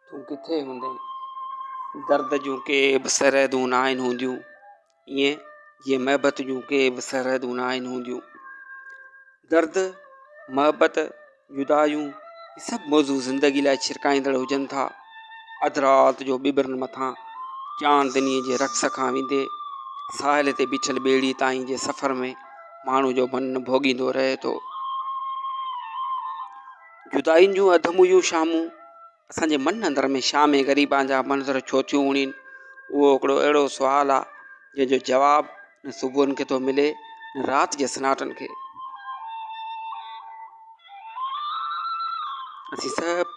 تون ڪٿي هوندين؟ درد جون ڪي به سرحدون ناهن هونديون، ائين جيئن محبت جون ڪي به سرحدون ناهن هونديون. درد، محبت، جدايون هي سڀ موضوع زندگي لاء ڇرڪائيندڙ هجن ٿا. اڌ رات جو ٻٻرن مٿان چاندنيء جي رقص کان ويندي ساحل تي بيٺل ٻيڙي تائين جي سفر ۾ ماڻهو جو من ڀوڳيندو رهي ٿو. جدائين جون اڌمويون شامون اسان جي من اندر ۾ شام غريبان جا منظر ڇو ٿيون اڻين؟ اهو هڪڙو اهڙو سوال آ جنهن جو جواب نه صبحن کي ٿو ملي نه رات جي سناٽن کي. اسين سڀ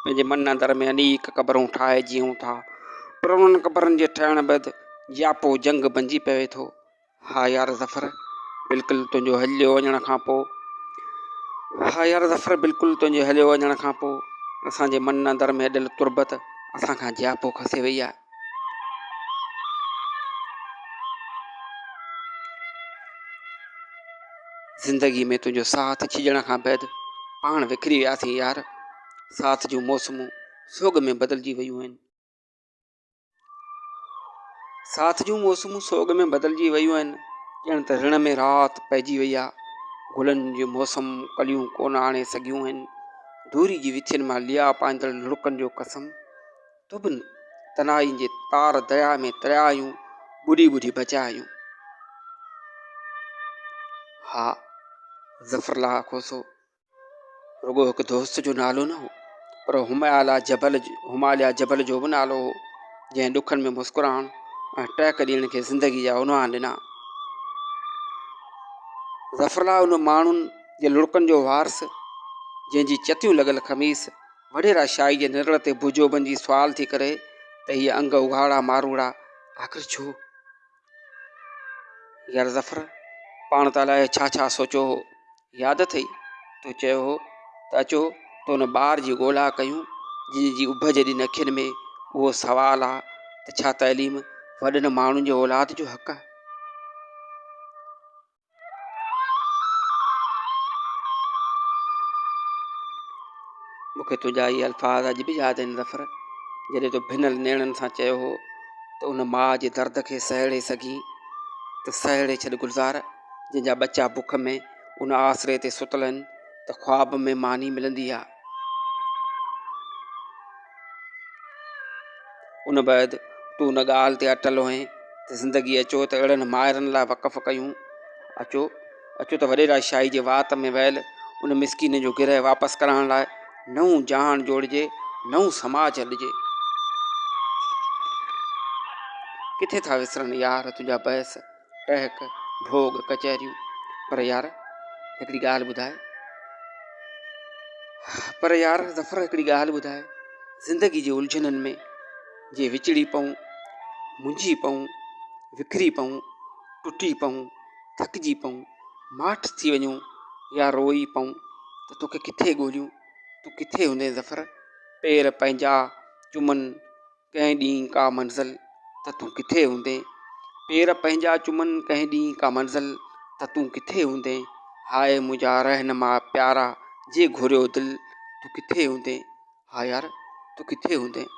پنهنجي من اندر ۾ انيڪ قبرون ٺاهي جيئون ٿا پر انهن قبرن جي ٺهڻ بعد جياپو جنگ بنجي پوي ٿو. ها يار ظفر بلڪل تنهنجو هليو وڃڻ کان پوء ها يار ظفر بلڪل تنهنجي هليو وڃڻ کان پوء اسان جي من اندر ۾ اڏيل تربت اسان کان جياپو کسي وئي آهي. زندگي ۾ تنهنجو ساٿ ڇڄڻ کان بعد پاڻ وکري وياسين يار ساٿ جون موسمون سوڳ ۾ بدلجي ويون آهن. ساٿ جون موسمون سوڳ ۾ بدلجي ويون آهن، ڄڻ ته رڻ ۾ رات پئجي وئي آهي. گلن جي موسم ڪليون ڪونه آڻي سگهيون آهن. دوري جي وٿين مان ليئا پائيندڙ لڙڪن جو قسم، تو بن تنهائين جي تار درياء ۾ تريا آهيون، ٻڏي ٻڏي بچيا آهيون. ها ظفر الله کوسو رڳو هڪ دوست جو نالو نه هو پر همالا جبل هماليا جبل جو به نالو هو جنهن ڏکن ۾ مسڪرائڻ ۽ ٽهڪ ڏيڻ کي زندگي جا عنوان ڏنا. ظفر الله ان ماڻهن جي لڙڪن جو وارث جنهن جي چتيون لڳل قميص وڏيرا شاهي جي نرڙ تي بوجو بنجي سوال ٿي ڪري ته هي انگ اگهاڙا ماروئڙا آخر ڇو؟ يار ظفر پاڻ ته الائي ڇا ڇا سوچيو هو ياد اٿئي تو چيو هو ته اچو ته ان ٻار جي ڳولا ڪيون جنهن جي اڀ جيڏين اکين ۾ اهو سوال آ ته ڇا تعليم وڏن ماڻهن جي اولاد جو حق آ؟ مون کي تنهنجا اهي الفاظ اڄ به ياد آهن ظفر جڏهن تو ڀنل نيڻن سان چيو هو ته ان ماء جي درد کي سهيڙي سگهين ته سهيڙي ڇڏ گلزار جنهن جا ٻچا بک ۾ ان آسري تي ستل آهن ته خواب ۾ ماني ملندي آ. ان بعد تون ان ڳالهه تي اٽل هئين ته زندگي اچو ته اهڙن مائرن لاء وقف ڪيون. اچو، اچو ته وڏيرا شاهي جي وات ۾ ويل ان مسڪين جو گرهه واپس ڪرائڻ لاء نئون جهان جوڙجي، نئون سماج اڏجي. ڪٿي ٿا وسرن يار تنهنجا بحث، ٽهڪ، ڀوڳ، ڪچهريون. پر يار هڪڙي ڳالهه ٻڌاء. پر يار ظفر هڪڙي ڳالهه ٻڌاء. زندگي جي الجهنن ۾ جي وچڙي پئون، منجهي پئون، وکري پئون، ٽٽي پئون، ٿڪجي پئون، ماٺ ٿي وڃون يا روئي پئون ته توکي ڪٿي ڳوليون، تون ڪٿي هوندين ظفر؟ پير پنهنجا چمن ڪنهن ڏينهن ڪا منزل ته تون ڪٿي هوندين؟ پير پنهنجا چمن ڪنهن ڏينهن ڪا منزل ته تون ڪٿي هوندين؟ هاء منهنجا رهنما پيارا جي گهريو دل تون ڪٿي هوندين؟ ها يار تون ڪٿي هوندين؟